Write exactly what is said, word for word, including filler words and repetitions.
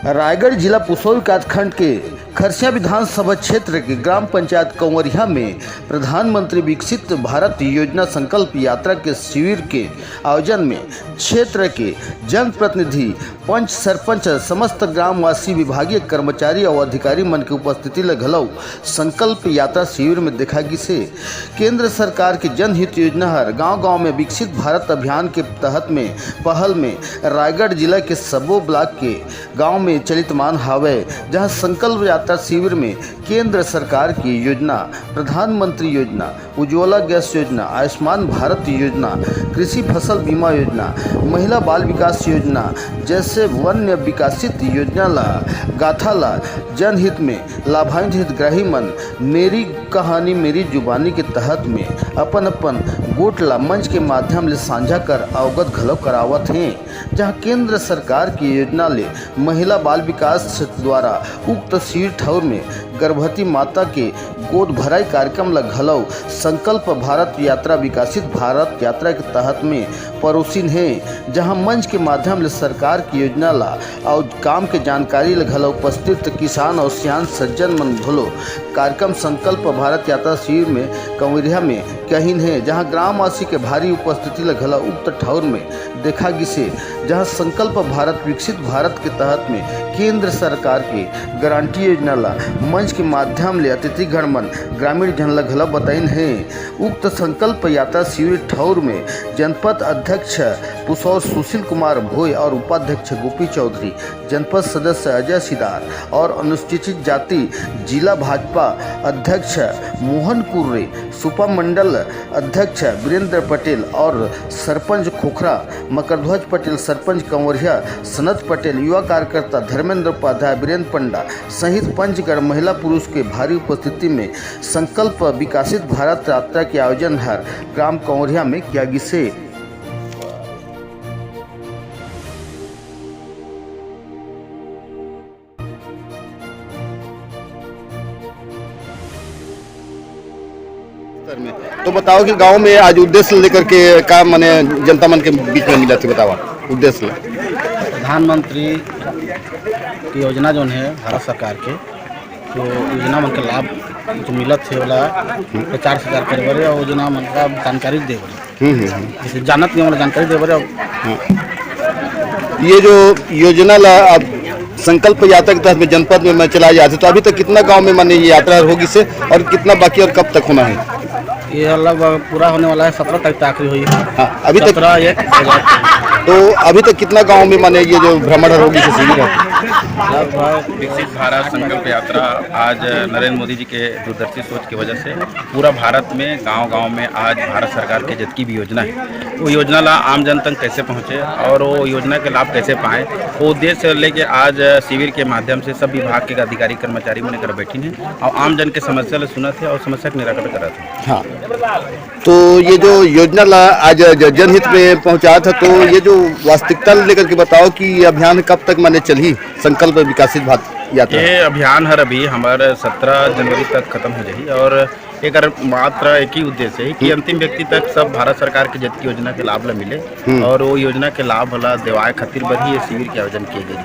रायगढ़ जिला पुसौर विकासखंड के खरसिया विधानसभा क्षेत्र के ग्राम पंचायत कंवरिया में प्रधानमंत्री विकसित भारत योजना संकल्प यात्रा के शिविर के आयोजन में क्षेत्र के जनप्रतिनिधि, पंच, सरपंच, समस्त ग्रामवासी, विभागीय कर्मचारी और अधिकारी मन के उपस्थिति ल घलो संकल्प यात्रा शिविर में देखा गिसे। केंद्र सरकार के जनहित योजना हर गांव-गांव में विकसित भारत अभियान के तहत में पहल में रायगढ़ जिला के सबो ब्लॉक के गांव में चलितमान हावय, जहां संकल्प यात्रा शिविर में केंद्र सरकार की योजना, प्रधानमंत्री योजना, उज्ज्वला गैस योजना, आयुष्मान भारत योजना, कृषि फसल बीमा योजना, महिला बाल विकास योजना जैसे वन्य विकसित योजना ला, गाथा ला जनहित में लाभान्वित हितग्राही मन मेरी कहानी मेरी जुबानी के तहत में अपन अपन गोठ ला मंच के माध्यम ले साझा कर अवगत घलो करावत हें, जहां केंद्र सरकार की योजना ले महिला बाल विकास क्षेत्र द्वारा उक्त शिविर ठौर में गर्भवती माता के गोद भराई कार्यक्रम ल घलो संकल्प भारत यात्रा विकसित भारत यात्रा के तहत में परोसिन हे, जहां मंच के माध्यम ले सरकार की योजना ला अउ काम के जानकारी ल घलो उपस्थित किसान अउ सियान सज्जन मन घलो कार्यक्रम संकल्प भारत यात्रा शिविर में कंवरिया में कहिन हे, जहां ग्रामवासी के भारी उपस्थिति ल घलो उक्त ठौर में देखा गिसे, जहां संकल्प भारत विकसित भारत के तहत में केंद्र सरकार के गारंटी योजना ला मंच के माध्यम ले अतिथिगण मन ग्रामीण जन ला घलो बताइन हे। उक्त संकल्प यात्रा शिविर ठौर में जनपद अध्यक्ष पुसौर सुशील कुमार भोई और उपाध्यक्ष गोपी चौधरी, जनपद सदस्य अजय सिदार और अनुसूचित जाति जिला भाजपा अध्यक्ष मोहन कुर्रे, सुपा मंडल अध्यक्ष वीरेंद्र पटेल और सरपंच खोखरा मकरध्वज पटेल, सरपंच कंवरिया सनत पटेल, युवा कार्यकर्ता धर्मेंद्र उपाध्याय, वीरेंद्र पंडा सहित पंचगण महिला पुरुष के भारी उपस्थिति में संकल्प विकसित भारत यात्रा के आयोजन हर ग्राम कंवरिया में किया गिसे। स्तर में। तो बताओ कि गांव में आज उद्देश्य लेकर के का माने जनता मन के बीच में मिला थे, बताओ उद्देश्य ला। प्रधानमंत्री की योजना जोन है भारत सरकार के, तो योजना मन के लाभ जो मिलत है ओला प्रचार प्रसार करे बर और योजना मन का जानकारी दे बर। हम्म, हम्म, हम्म। जैसे जानत नहीं, ओला जानकारी दे बर। हाँ। ये जो योजना ला आप संकल्प यात्रा के तहत में जनपद में, में चलाए जाते, तो अभी तक कितना गांव में माने ये यात्रा होगी से और कितना बाकी और कब तक होना है? ये लगभग पूरा होने वाला है, सत्रह तारीख तक आखिरी हुई। हाँ, अभी तक सत्रह एक दो हज़ार तेईस। तो अभी तक कितना गांव में माने ये जो भ्रमण होगी से शिविर है? लगभग विकसित भारत संकल्प यात्रा आज नरेंद्र मोदी जी के दूरदर्शी सोच की वजह से पूरा भारत में गांव-गांव में आज भारत सरकार के जतकी भी योजना है, वो योजना ला आम जन तक कैसे पहुँचे और वो योजना के लाभ कैसे पाएँ, वो उद्देश्य लेके आज शिविर के माध्यम से सब विभाग के अधिकारी कर्मचारी मन एकर बैठिन हे और आम जन के समस्या ला सुनत हे और समस्या के निराकरण करत हे। हाँ, तो ये जो योजना ला आज ज-, जनहित में पहुँचात हे, तो ये जो वास्तविकता ला लेकर के बताओ कि ये अभियान कब तक माने चलही, संकल्प विकसित भारत यात्रा? ये अभियान हर अभी हमार सत्रह जनवरी तक खत्म हो जाही और एकर मात्र एक ही उद्देश्य है कि हम्म। अंतिम व्यक्ति तक सब भारत सरकार के जतकी योजना के लाभ ला मिले हम्म। और वो योजना के लाभ ला देवाए खातिर बर ही ये शिविर के आयोजन किए गए।